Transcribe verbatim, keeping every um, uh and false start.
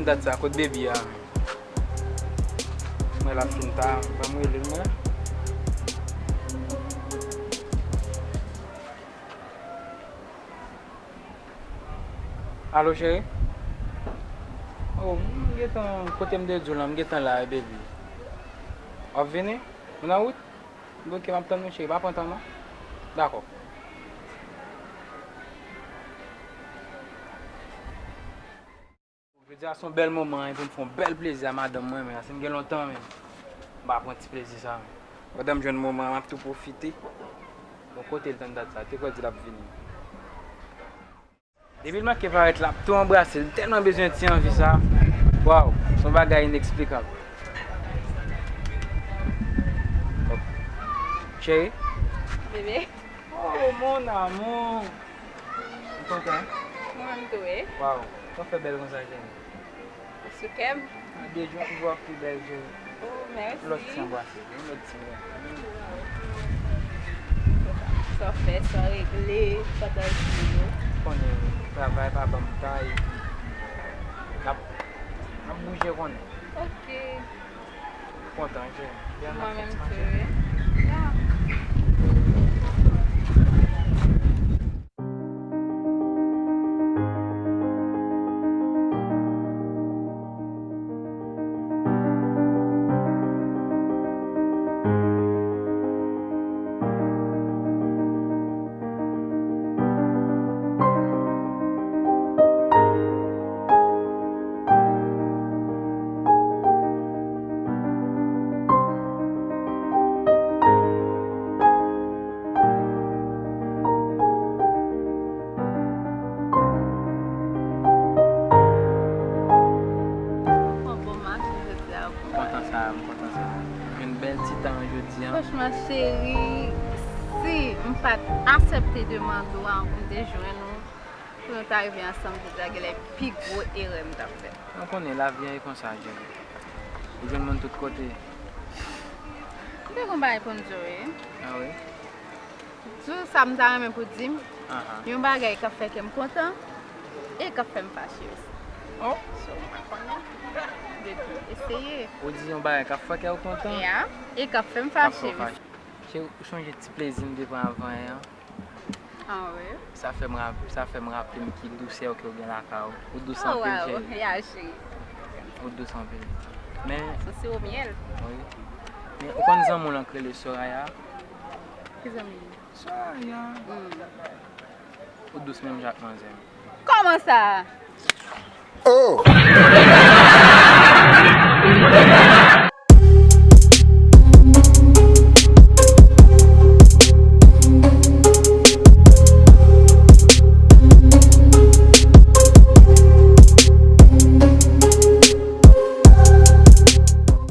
Dat sa, kot baby a? Mwen la fin ta, ban m rele l mwen. Alo, cheri? Oh, m gentan, kote m te di w lan, m gentan la, baby. W ap vini? Ou nan wout? Ok, m ap tann ou, cheri, pa pran tan non. Dakò. Jodi a se yon bèl moman, wi, pou m fè yon bèl plezi a madanm mwen, men se m gen lontan, men m pa pran ti plezi sa, men. Pandan m jwenn moman an, m ap tou pwofite. Bon, kote l tann dat sa? Te kwè di l ap vini. Depi l manke parèt la, m ap tou anbrase l. M tèlman bezwen ti anvi sa. Waw, se yon bagay ineksplikab. Cheri? Bebe. Oh, mon amour. M kontan. Mwen menm tou, wi. Waw, sa fè bèl konsa, cheri. Ou sou kè m. Gade jan w ap pi bèl, cheri. Oh, mèsi. Lòt ti anbrase, wi, lòt ti anbrase. Sa w fè, sa w regle, pandan jou yo. Konnen, travay pa ban m tan, epi n ap, n ap bouje, konnen. Ok. Kontan, cheri. Mwen menm tou, wi. Ya. Pran bon mache jodi a pou mwen. Kontan sa, m kontan sa. Jwenn bèl ti tan jodi a. Franchman, cheri, si m pa t aksepte demande w an pou m te jwenn ou, pou nou ta rive ansanm jodi a, genlè pi gwo erè m t ap fè. Ou konnen, lavi an e konsa, cheri. Ou jwenn moun tout kote. M te gon bagay pou m di w, wi. Ah wi? Di w sa m ta renmen pou di m, yon bagay k ap fè kè m kontan e k ap fè m fache osi. Oh. So, m pa konnen. Depi eseye. Ou di yon bagay k ap fè kè w kontan? Ya, e k ap fè m fache osi. Cheri, ou sonje ti plezi m te pran avan yè an? Ah wi? Sa fè m rap-, sa fè m raple m ki dousè ke w gen lakay ou. Ou dous anpil, cheri. Oh, wow. Ya, cheri. Ou dous anpil. Men... Sa se o myèl. Wi. Men ou konn zanmi w lan k rele Soraya? Ki zanmi? Soraya. Hmm. Ou dous menm jan ak manzè. Kòman sa? Oh!